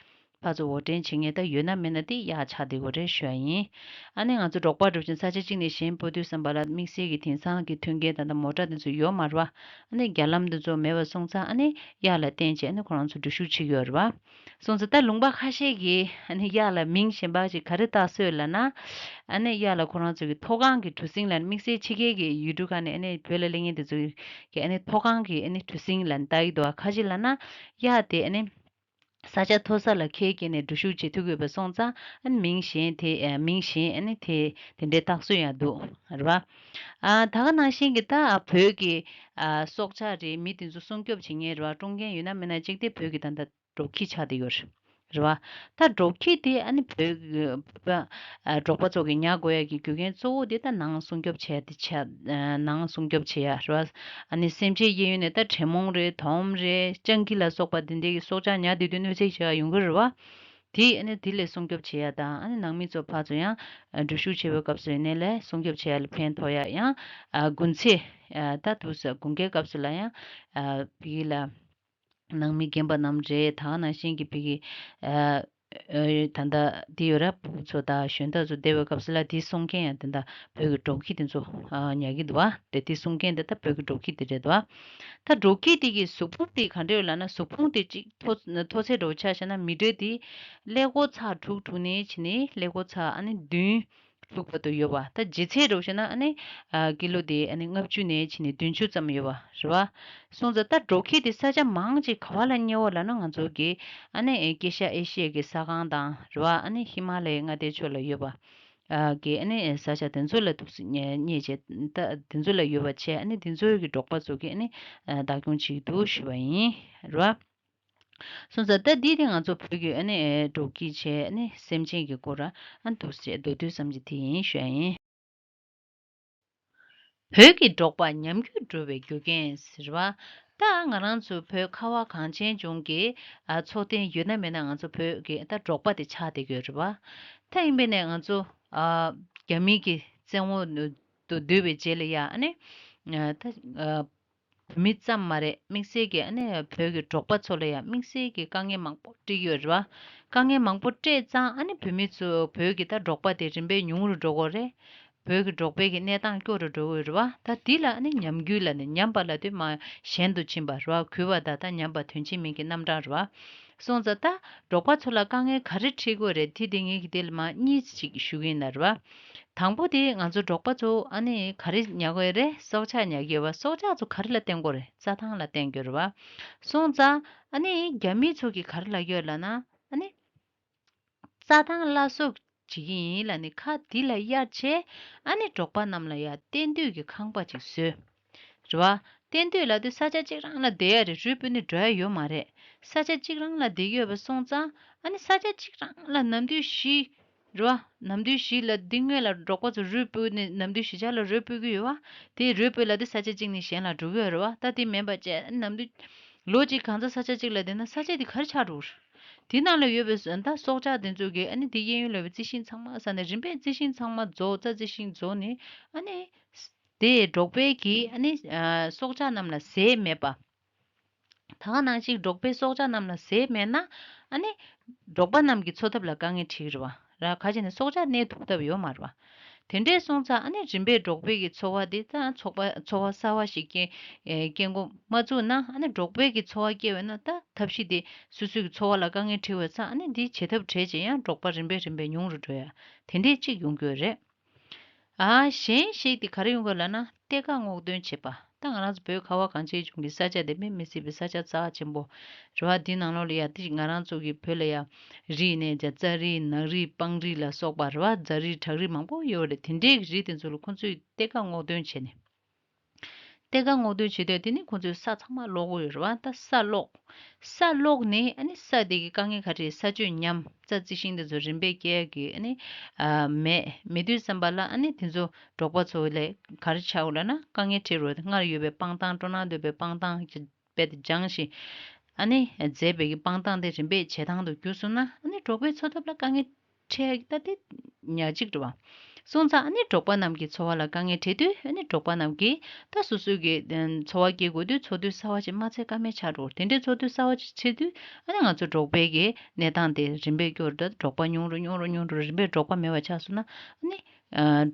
ཕར་ཚུར་འོར་འདྲེན་བྱེད་མཁན་ད་ཡོད་ན་མེད་ན་དེ་གཡག་ཆགས་བསྡད་དགོས་རེད་ཞུ་ཡ་ཡིན། ཨ་ནི་ང་ཚོ་འབྲོག་པ་འགྲོ་བཞིན་ས་ཆ་གཅིག་ནས་གཞན་སྤོ་དུས་ཙམ་པ་ལ་དམིགས་བསལ་གྱི་དེང་སང་གི་མཐུན་རྐྱེན་ད་ལྟ་མོ་ཊ་དེ་ཚོ་ཡོད་མ་རེད་བ། ཨ་ནི་རྒྱ་ལམ་དེ་ཚོ་མེད་པ་སོང་ཙང་ཨ་ནི་གཡག་ལ་བརྟེན་བྱས་ཨ་ནི་ཁོ་རང་ཚོ་འགྲུལ་བཞུད་བྱེད་ཀྱི་ཡོད་རེད་བ། སོང་ཙང་ད་ལུང་པ་ཁ་ཤས་ཀྱིས་ཨ་ནི་གཡག་ལ་མིང་གཞན་པ་ཞིག་ག་རེ་བཏགས་སྲོལ་ལབ་ན། ཨ་ནི་གཡག་ལ་ཁོ་རང་ཚོ་གི་མཐོ་སྒང་གི་གྲུ་གཟིངས་ལ་དམིགས་བསལ་ཕྱི་རྒྱལ་གྱི་ཡུལ་གྲུ་ཁག་ནས་ཨ་ནི་བོད་ལ་སླེབས་མཁན་དེ་ཚོ་གི་ཨ་ནི་མཐོ་སྒང་གི་ཨ་ནི་གྲུ་གཟིངས་ལ་བཏགས་ཀྱི་འདུག་བ། ཁ་ཅིག་ལབ་ན་གཡག་དེ་ཨ་ནི་ས་ཆ་མཐོ་ས་ལ་ཁས་བཀལ་ནས་འགྲུལ་བཞུད་བྱེད་ཐུབ་ཀྱི་ཡོད་པ་སོང་ཙང་ཨ་ནི་མིང་གཞན་དེ་ཨ་མིང་གཞན་ཨ་ནི་དེ་དེ་འདྲའི་བཏགས་སྲོལ་ཡང་འདུག་རེད་བ། ཨ་ད་ག་ནང་བཞིན་གྱི་ད་བོད་ཀྱི་ཨ་སྲོག་ཆགས་རེད། མི་དེ་ཚོ་སྲུང་སྐྱོབ་བྱེད་མཁན་རེད་བ། སྲུང་མཁན་ཡོད་ན་མེད་ན་གཅིག་དེ་བོད་ཀྱི་ད་ལྟ་འབྲོག་ཁྱི་ཆགས་བསྡད་ཡོད་རེད་བ། ད་འབྲོག་ཁྱི་དེ་ཨ་ནི་བོད་ཀྱི་ཨ་འབྲོག་པ་ཚོ་གི་ཉར་དགོས་ཡ་གི་རྒྱུ་རྐྱེན་གཙོ་བོ་དེ་ད་ནང་སྲུང་སྐྱོབ་བྱས་ཏེ་ཆ་ནང་སྲུང་སྐྱོབ་བྱེད་ཡ་རེད་བ། ཨ་ནི་སེམས་ཅན་གཡས་གཡོན་ནས་ད་དྲེད་མོང་རེད། དོམ་རེད། སྤྱང་ཀི་ལ་སོགས་པ་དེ་འདྲའི་གི་སྲོག་ཆགས་ཉར་བསྡད་དུས་གནོད་འཚེ་བྱེད་ཡ་ཡོང་གི་རེད་བ། དེ་ཨ་ནི་དེ་ལས་སྲུང་སྐྱོབ་བྱེད་ཡ་དང་ཨ་ནི་ནང་མི་ཚོ་ཕར་ཚུར་ཡང་འགྲུལ་བཞུད་བྱེད་པའི་སྐབས་སུ་ཡིན་ནའི་ལས་སྲུང་སྐྱོབ་བྱེད་ཡ་ལ་ཕན་ཐོགས་ཡ་ཡང་དགུན་ཚེ་ད་དུས་དགུན་ཁའི་སྐབས་སུ་ལ་ཡང་བི་ལ། ནང་མི་རྒན་པ་རྣམས་རེད། ད་ག་ནང་བཞིན་གྱི་བོད་ཀྱི་ཨ་ཨ་ད་ལྟ་འདི་ཡོད་ར། ཕྲུ་གུ་ཚོ་དང་གཞོན་དག་ཚོ་བསྡད་པའི་སྐབས་སུ་ལ་འདི་སྲུང་མཁན་ཡང་དེ་འདྲ་བོད་ཀྱི་འབྲོག་ཁྱི་དེ་ཚོ་ཨ་ཉར་གྱི་འདུག་བ། དེ་དེ་སྲུང་མཁན་དེ་ད་བོད་ཀྱི་འབྲོག་ཁྱི་དེ་རེད་འདུག་བ། ད་འབྲོག་ཁྱི་དེ་གི་གཟུགས་ཕུང་དེ་ག་འདྲ་ཡོད་ལབ་ན། གཟུགས་ཕུང་དེ་གཅིག་མཐོ་མཐོ་ཚད་འདྲ་བོ་ཆ་བཞག་ན་མི་འདྲ་དེ་ཀླད་ཀོར་ཚེག་དྲུག་དྲུག་ནས་བྱས་ནས་ཀླད་ཀོར་ཚེག་ཨ་ནི་བདུན། ལྷུག་པ་དུ་ཡོད་པ། ད་ལྗིད་ཚད་འདྲ་བོ་བཤད་ན་ཨ་ནི་ཨ་ཀི་ལོ་དེ་ཨ་ནི་ལྔ་བཅུ་ནས་ཕྱིན་ནས་བདུན་ཅུ་ཙམ་ཡོད་པ་རེད་བ། སོང་ཙང་ད་འབྲོག་ཁྱི་དེ་ས་ཆ་མང་ཅིག་ག་བ་ལ་རྙེད་པ་ལབ་ན། ང་ཚོ་གི་ཨ་ནི་ཨེ་ཀེ་ཤ་ཨེ་ཤི་ཡ་གི་ས་ཁང་དང་རེད་བ། ཨ་ནི་ཧི་མ་ལ་ཡའི་མངའ་སྡེ་ཕྱོགས་ལ་ཡོད་པ་ཨ་གི་ཨ་ནི་ས་ཆ་དེ་ཚོ་ལ་འདུག་སེ་རྙེད་རྙེད་བྱས། ད་དེ་ཚོ་ལ་ཡོད་པ་བྱས། ཨ་ནི་དེ་ཚོའི་གི་འབྲོག་པ་ཚོ་གི་ཨ་ནི་ཨ་བདག་སྐྱོང་བྱེད་ཀྱི་འདུག་ཞུ་བ་ཡིན་རེད་བ། སོང་ཙང་ད་འདི་དེ་ང་ཚོ་བོད་ཀྱི་ཨ་ནི་འབྲོག་ཁྱི་བྱས་ཨ་ནི་སེམས་ཅན་གྱི་སྐོར་ཨ་འདུག་སེ་མདོར་བསྡུས་ཙམ་ཅིག་དེ་ཡིན་ཞུ་ཡ་ཡིན། བོད་ཀྱི་འབྲོག་པ་ཉམས་རྒུད་འགྲོ་བའི་རྒྱུ་རྐྱེན་ཟེར་བ། ད་ང་རང་ཚོ་བོད་ཁ་བ་གངས་ཅན་ལྗོངས་ཀྱི་ཨ་འཚོ་རྟེན་ཡོད་ན་མེད་ན་ང་ཚོ་བོད་ཀྱི་ད་འབྲོག་པ་དེ་ཆགས་བསྡད་ཀྱི་ཡོད་རེད་བ། ད་ཡིན་པས་ནས་ང་ཚོ་ཨ་རྒྱ་མི་གི་བཙན་འོག་ཏུ་བསྡུས་པའི་རྗེས་ལ་ཡ་ཨ་ནི་ཨ་ད་ཨ་བོད་མི་ཙམ་མ་རེད། དམིགས་བསལ་གྱི་ཨ་ནི་བོད་ཀྱི་འབྲོག་པ་ཚོ་ལ་ཡང་དམིགས་བསལ་གྱི་དཀའ་ངལ་མང་པོ་འཕྲད་ཀྱི་ཡོད་རེད་བ། དཀའ་ངལ་མང་པོ་འཕྲད་ཙང་ཨ་ནི་བོད་མི་ཚོ་བོད་ཀྱི་ད་འབྲོག་པ་དེ་རིམ་པས་ཉུང་རུ་འགྲོ་གི་རེད། བོད་ཀྱི་འབྲོག་པའི་གི་གནས་སྟངས་སྐྱོ་རུ་འགྲོ་གི་ཡོད་རེད་བ། ད་འདི་ལ་ཨ་ནི་ཉམས་རྒུད་ལབ་ནས་ཉམས་པ་ལབ་དུས་མ་གཞན་དུ་ཕྱིན་པ་རེད་བ། རྒུད་པ་ད་ད་ཉམས་པ་དོན་གཅིག་མིང་གི་རྣམ་གྲངས་རེད་བ། སོང་ཙང་ད་འབྲོག་པ་ཚོ་ལ་དཀའ་ངལ་ག་རེ་འཕྲད་ཀྱི་ཡོད་རེད། དེ་དེ་ངས་ཀྱི་དེ་ལ་མ་གཉིས་ཅིག་ཞུ་གི་ཡིན་ན་རེད་བ། དང་པོ་དེ་ང་ཚོ་འབྲོག་པ་ཚོ་ཨ་ནི་ག་རེ་ཉར་གི་ཡོད་རེད། སྲོག་ཆགས་ཉར་གི་ཡོད་བ། སྲོག་ཆགས་ཚོ་ག་རེ་ལ་བརྟེན་གི་རེད། རྩྭ་ཐང་ལ་བརྟེན་གི་རེད་བ། སོང་ཙང་ཨ་ནི་རྒྱ་མི་ཚོ་གིས་ག་རེ་ལབ་ཀྱི་ཡོད་ལབ་ན། ཨ་ནི་རྩྭ་ཐང་སླར་གསོ་བྱེད་ཀྱི་ཡིན་ལབ་ནི་ཁ་འདི་ལ་གཡར་བྱས། ཨ་ནི་འབྲོག་པ་རྣམས་ལ་ཡ་གཏན་སྡོད་ཀྱི་ཁང་པ་ཅིག་བཟོས། རེད་བ། གཏན་སྡོད་ལབ་དུས་ས་ཆ་གཅིག་རང་ལ་བསྡད་ཡ་རེད། རུལ་སྤོས་ནི་འགྲོ་ཡ་ཡོད་མ་རེད། ས་ཆ་གཅིག་རང་ལ་བསྡད་ཀྱི་ཡོད་པ་སོང་ཙང་ཨ་ནི་ས་ཆ་གཅིག་རང་ལ་ནམ་དུས་བཞི། རེད་བ། ནམ་དུས་བཞི་ལ་འདི་སྔོན་ལ་འབྲོག་པ་ཚོ་རུལ་སྤོས་ནི་ནམ་དུས་བཞི་ཆ་ལ་རུལ་སྤོས་ཀྱི་ཡོད་བ། དེ་རུལ་སྤོས་ལབ་དུས་ས་ཆ་གཅིག་ནས་གཞན་ལ་འགྲོ་གི་ཡོད་རེད་བ། ད་དེ་མིན་པ་བྱས་ཨ་ནི་ནམ་དུས་ལོ་གཅིག་གང་ཚ་ས་ཆ་གཅིག་ལ་བསྡད་ན་ས་ཆ་དེ་ག་རེ་ཆགས་འགྲོ་གི་རེད། དེ་ནང་ལ་ཡོད་པའི་ད་སྲོག་ཆགས་དེ་ཚོ་གིས་ཨ་ནི་དེ་གཡས་གཡོན་ལ་ཡོད་པའི་རྩི་ཤིང་ཚང་མ་ཟ་ནས་རིམ་པས་རྩི་ཤིང་ཚང་མ་རྫོགས། རྩྭ་རྩི་ཤིང་རྫོགས་ནས་ཨ་ནི་དེ་འབྲོག་པའི་གི་ཨ་ནི་ཨ་སྲོག་ཆགས་རྣམས་ལ་ཟས་མེད་པ། ད་ག་ནང་བཞིན་འབྲོག་པའི་སྲོག་ཆགས་རྣམས་ལ་ཟས་མེད་ན་ཨ་ནི་འབྲོག་པ་རྣམས་ཀྱི་འཚོ་ཐབས་ལ་དཀའ་ངལ་འཕྲད་ཀྱི་རེད་བ། ར་ཁ་ཅིག་ནས་སྲོག་ཆགས་གནས་ཐུབ་ཐབས་ཡོད་མ་རེད་བ། དེ་འདྲས་སོང་ཙང་ཨ་ནི་རིམ་པས་འབྲོག་པའི་གི་འཚོ་བ་དེ་ད་འཚོ་བ་འཚོ་བ་གསར་བ་ཞིག་སྐྱེ་ཨེ་སྐྱེ་འགོ་མ་བཙུགས་ན། ཨ་ནི་འབྲོག་པའི་གི་འཚོ་བ་སྐྱེལ་བས་ན་ད་ཐབས་ཤེས་དེ་སོ་སོའི་གི་འཚོ་བ་ལ་དཀའ་ངལ་འཕྲད་བས་ཙང་ཨ་ནི་འདི་བྱེད་ཐབས་བྲལ་བྱས་ཡང་འབྲོག་པ་རིམ་པས་རིམ་པས་ཉུང་རུ་འགྲོ་ཡ་དེ་འདྲས་གཅིག་ཡོང་གི་ཡོད་རེད། ཨ་གཞན་ཞིག་དེ་ག་རེ་ཡོང་གི་ལབ་ན། གཏེར་ཁ་སྔོག་འདོན་བྱེད་པ། ད་ང་རང་ཚོ་བོད་ཁ་བ་གངས་ཅན་ལྗོངས་ཀྱི་ས་ཆ་དེ་སྨིན་མི་སྲིད་པའི་ས་ཆ་རྩ་ཆེན་པོ་རེད་བ། འདི་ནང་ལོགས་ལ་ཡ་དེ་ང་རང་ཚོ་གི་བོད་ལ་ཡ་རིགས་ནས་ཀྱང་རྩྭ་རིགས་ནགས་རིགས་སྤང་རིགས་ལ་སོགས་པ་རེད་བ། རྫ་རིགས་བྲག་རིགས་མང་པོ་ཡོད་རེད། དེ་འདྲའི་གི་རིགས་དེ་ཚོ་ལ་ཁོང་ཚོས་གཏེར་ཁ་སྔོག་འདོན་བྱས་ནས། གཏེར་ཁ་སྔོག་འདོན་བྱེད་དུས་དེ་ནི་ཁོང་ཚོས་ས་ཚང་མ་སློག་གི་ཡོད་རེད་བ། ད་ས་སློག་ས་སློག་ནས་ཨ་ནི་ས་དེ་གི་དཀའ་ངལ་ག་རེ། ས་སྤྱོད་ཉམས། རྩྭ་རྩི་ཤིང་དེ་ཚོ་རིམ་པས་སྐྱེ་ཡ་གི་ཨ་ནི་ཨ་མེད། མེད་དུས་ཙམ་པ་ལ་ཨ་ནི་དེ་ཚོ་འབྲོག་པ་ཚོ་ལ་ག་རེ་ཆགས་ཡོད་ལབ་ན་དཀའ་ངལ་འཕྲད་ཡོད་རེད། སྔར་ཡོད་པའི་སྤང་ཐང་སྤྲོ་སྣང་འདོད་པའི་སྤང་ཐང་གི་དཔེ་དེ་སྦྱངས་ཤིང་ཨ་ནི་མཛེས་པའི་གི་སྤང་ཐང་དེ་རིམ་པས་བྱེ་ཐང་དུ་གྱུར་སོང་ན་ཨ་ནི་འབྲོག་པའི་འཚོ་ཐབས་ལ་དཀའ་ངལ་འཕྲད་ཡ་གི་ད་དེ་ཉག་གཅིག་རེད་བ། སོང་ཙང་ཨ་ནི་འབྲོག་པ་རྣམས་ཀྱི་འཚོ་བ་ལ་དཀའ་ངལ་འཕྲད་དུས། ཨ་ནི་འབྲོག་པ་རྣམས་ཀྱིས་ད་སོ་སོའི་གི་འཚོ་བ་སྐྱེལ་དགོས་དུས་འཚོ་སྡོད་གསར་བ་ཅིག་མ་འཚོལ་ཀ་མེད་ཆགས་འགྲོ། དེ་འདྲའི་འཚོ་སྡོད་གསར་བ་ཅིག་འཚོལ་དུས་ཨ་ནི་ང་ཚོ་འབྲོག་པའི་གི་གནས་སྟངས་དེ་རིམ་པས་སྐྱོ་རུ། ད་འབྲོག་པ་ཉུང་རུ་ཉུང་རུ་ཉུང་རུ་རིམ་པས་འབྲོག་པ་མེད་པ་ཆགས་སོང་ན། ཨ་ནི་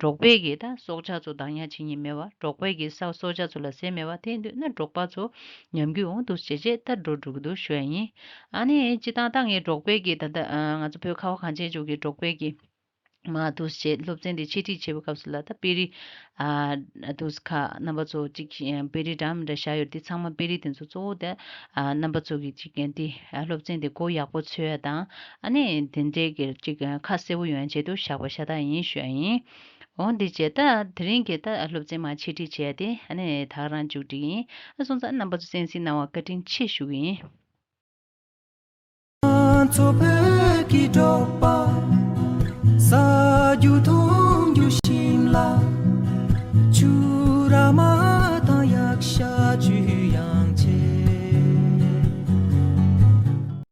འབྲོག་པའི་གི་ད་སྲོག་ཆགས་ཚོ་བདག་ཉར་བྱེད་མཁན་མེད་པ། འབྲོག་པའི་གི་ས་སྲོག་ཆགས་ཚོ་ལ་ཟས་མེད་པ། དེ་ཡིན་དུས་ན་འབྲོག་པ་ཚོ་ཉམས་རྒུད་འོང་འདུག་བྱས་བྱས་ད་འགྲོ་འགྲོ་གི་འདུག་ཞུ་ཡ་ཡིན། ཨ་ནི་སྤྱིར་བཏང་ད་ངས་འབྲོག་པའི་གི་ད་ལྟ་ང་ཚོ་བོད་ཁ་བ་གངས་ཅན་ལྗོངས་ཀྱི་འབྲོག་པའི་གི་མ་འདུག་བྱས་སློབ་ཚན་དེ་འཆད་ཁྲིད་བྱེད་པའི་སྐབས་སུ་ལ། ད་དཔེ་རིས་ཨ་འདུག་ཁ་རྣམ་པ་ཚོ་ཅིག་དཔེ་རིས་འདྲ་མི་འདྲ་བཞག་ཡོད་དེ། ཚང་མ་དཔེ་རིས་དེ་ཚོ་གཙོ་བོ་དེ་ཨ་རྣམ་པ་ཚོ་གི་ཅིག་འདི་ཨ་སློབ་ཚན་དེ་གོ་ཡག་པོ་འཚོལ་ཡ་དང་། ཨ་ནི་དེ་འདྲའི་གི་ཅིག་ཁ་གསལ་པོ་ཡོང་ཡ་ཆེད་དུ་བཞག་པ་ཤ་སྟག་ཡིན་ཞུ་ཡ་ཡིན། འོ་འདི་བྱས་ད་དེ་རིང་གི་ད་སློབ་ཚན་མ་འཆད་ཁྲིད་བྱས་ཏེ་ཨ་ནི་ད་ག་རང་མཇུག་སྒྲིལ་ཡིན། ཨ་སོང་ཙང་རྣམ་པ་ཚོ་གསན་གཟིགས་གནང་བ་བཀའ་དྲིན་ཆེ་ཞུ་གི་ཡིན། ང་ཚོ་བོད་ཀྱི་འབྲོག་པ་ས་རྒྱུ་ཐོག